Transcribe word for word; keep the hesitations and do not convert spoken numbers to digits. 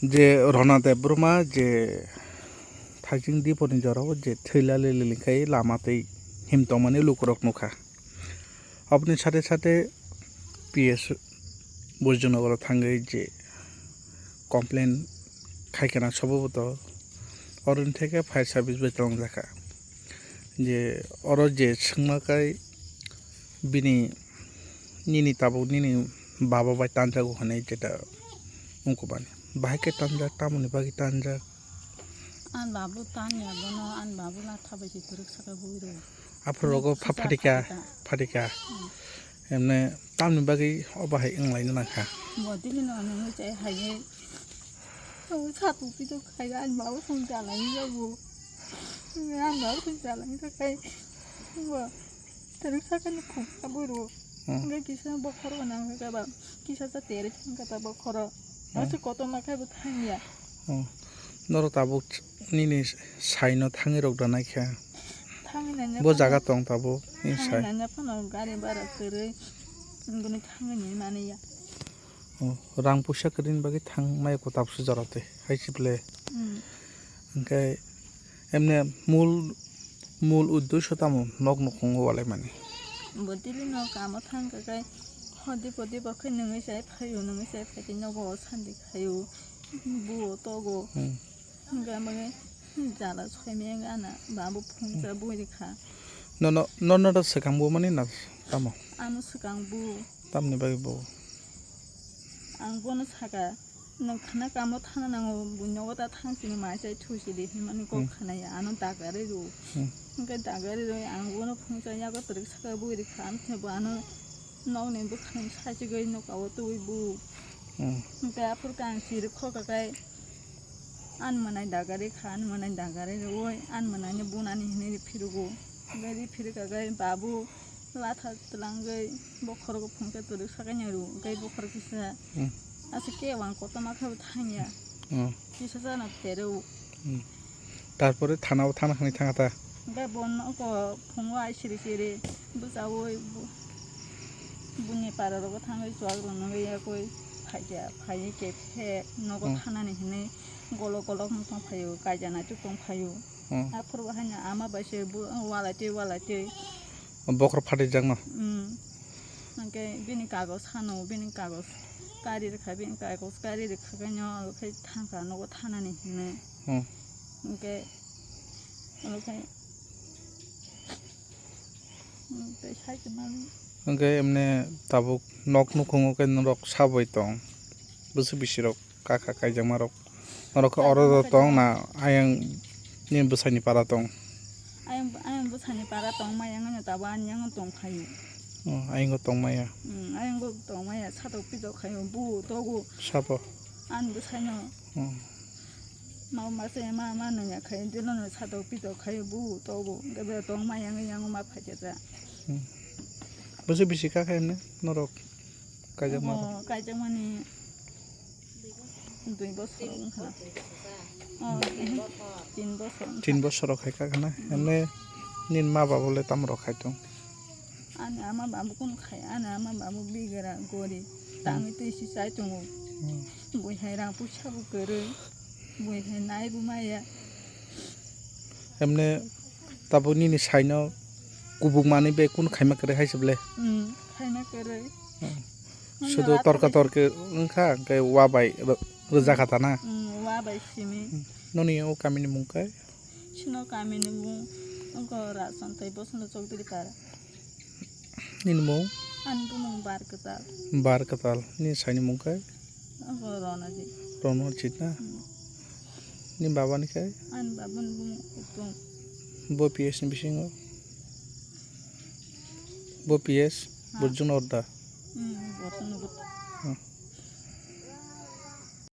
Je Rona Debbarma je thajing diponi jorao je thwila lili khai lama tei him tongmani lukurok nukha. Aboni sate sate P S Bojjonogoro thangwi je complain khai kana soboboto oroni theke fire service bai tongjakha. Je oro je swngma kai bini nini tabuk nini baba bai tanjago hwnwi jeta wngkukmani. Bahai khe tanjak, tamoni bagwi tanjak? Ani babu tanya bono, ani babu latha bai se kwrwk saka bui rw. Aphuru rogo pha-, phatika, phatika. Hmm. Emne tamni bagwi o bahai wnglaina nangkha? Bo dili no nungwi chai hai. Ang satung pitok khai ani babu song jalai ni jago. Ani babu song jalai ni jago. Bo. Tari saka ni khum aburu. Hmm. Ngai kisa bokhoro nang kaba. Kisa sa tere thang kata bokhoro. Hmm. Ase koto ma khai bo thangya. Hmm. Noro tabuk nini saino thangwi rok da naikha. Thangwi nanya. Bo phano, jaga tong tabuk ni thangwi sai. Nanya phano gari bara kwrwi. Ngoni thangwi ni mani ya. Oh, rang puisa kwrwini bagwi thang maya kwtal se jora twi, hai se ble. Hmm. Hwnkhe emne mul, mul uddesho tamo nok nukhungo walaimani? Bo dili no kamo thang kha khai hodi podi bo khai nungwi sai phaio, nungwi sai phai tei nogo sandi khaio, buo togo. Hmm. Hwnkhe amo khe jala soi maya wngkha ana, babu phungsa bui rikha. Nono, nono da swkang bo mani na tamo? Ano swkang bo. Tamni bagwi bo? Ang bono saka, nwng khana kamo thana nango, buino o ta thang sini mai chai thu sidi hinmani kok Hmm. khanaya, ano dagarwi rw. Hmm. Hwnkhe dagarwi rw, ang bono phungsa yago twrwk saka bui rikha, ano thebo ano nokni bwkhani saichigwi nokao twi bu. Hmm. Hwnkhe aphuru khe ang chiri khoka khe ani mwnai dagarwi kha, ani mwnai dagarwi rwui ani mwnaino bunani hinwi riphirugo. Hwnkhe riphiru kha khe babu latha twlangwi bokhorogo phungsa twrwk sakaino rw, hwnkhe bokhorok kisa Hmm. aswk khe wng kotorma khe bo thangya. Hmm. Kisa chana pherw. Hmm. Tarpore thanao thana hwnwi thanga ta? Hwnkhe bo nogo phungo ai siri siri bwchaui bu-, buini para rogo thangwi chuwak rwna yakui phaikha, phaiwi khe khe nogo Hmm. thanani hinwi golok golok wng tong phaio, kaijana chuk tong phaio. Hmm. Aphuru bo haino ama bai se bu-, walai twi walai twi. Bokhorok phatijak no? Hmm. Hwnkhe bini kagoj hano, bini kagoj kari rwkha, bini kagoj kari rwkha khe no, abo khe thangkha nogo thanani hinwi. Hmm. Hwnkhe, abo khe, hmm, tei sai tongmani. Hwnkhe emne tabuk nok nukhungo khe norok sabwi tong, bwswk bisirok? Kaka kaijakmarok. Norok khe oro do tong na ayang ni bwsani para tong? Ayang, ayang bwsani para tong maya wngya tabo ani yango tong phaio. Oh, ayang o tong maya. Hmm, ayang o tong maya satok pitok khaio bu togo. Sabo? Ani bwsaino. Hmm. Ma masa ma ma nungya khaio dilo no satok pitok khaio bu togo. Gabe tong maya wngya yango ma phaikha ta. Hmm. Bwswk bisi kha khe emne norok? Kaijakma. Omo kaijakmani dui bosor wngkha. Oh, tin bosor wngkha. Tin bosor rok hai kha khna. Emne nini ma babu le tamo rok khai tong? Ani ama babu kun khai, ani ama babu bigera gori. Hmm. Tangwi twi si chai tongo. Hmm. Bui hai rang puisa bo kwrwi. Bui hai nai bo maya. Emne tabuk nini saino kubuk manwi bai kunu khaima kwrwi hai se ble? Hmm, khaima kwrwi. Hmm. Sudu torka torki wngkha, hwnkhe wa bai rw-, rwjak kha ta na? Hmm, wa bai simi. Hmm. Noni o kamini mung khe? Chini kamini mung wngkha Rasantai Bosonto Chowdhury Para. Nini mung? Ani bumung Bar Kwtal. Bar Kwtal. Nini saini mung khe? Abo Ronojit. Ronojit na? Hmm. Ni baba ni khe? Ani baba ni bumung Uttom. Bo P S ni bisingo? Bo P S, ha. Burjun Orda. Hmm, Burjun Orda. Hmm.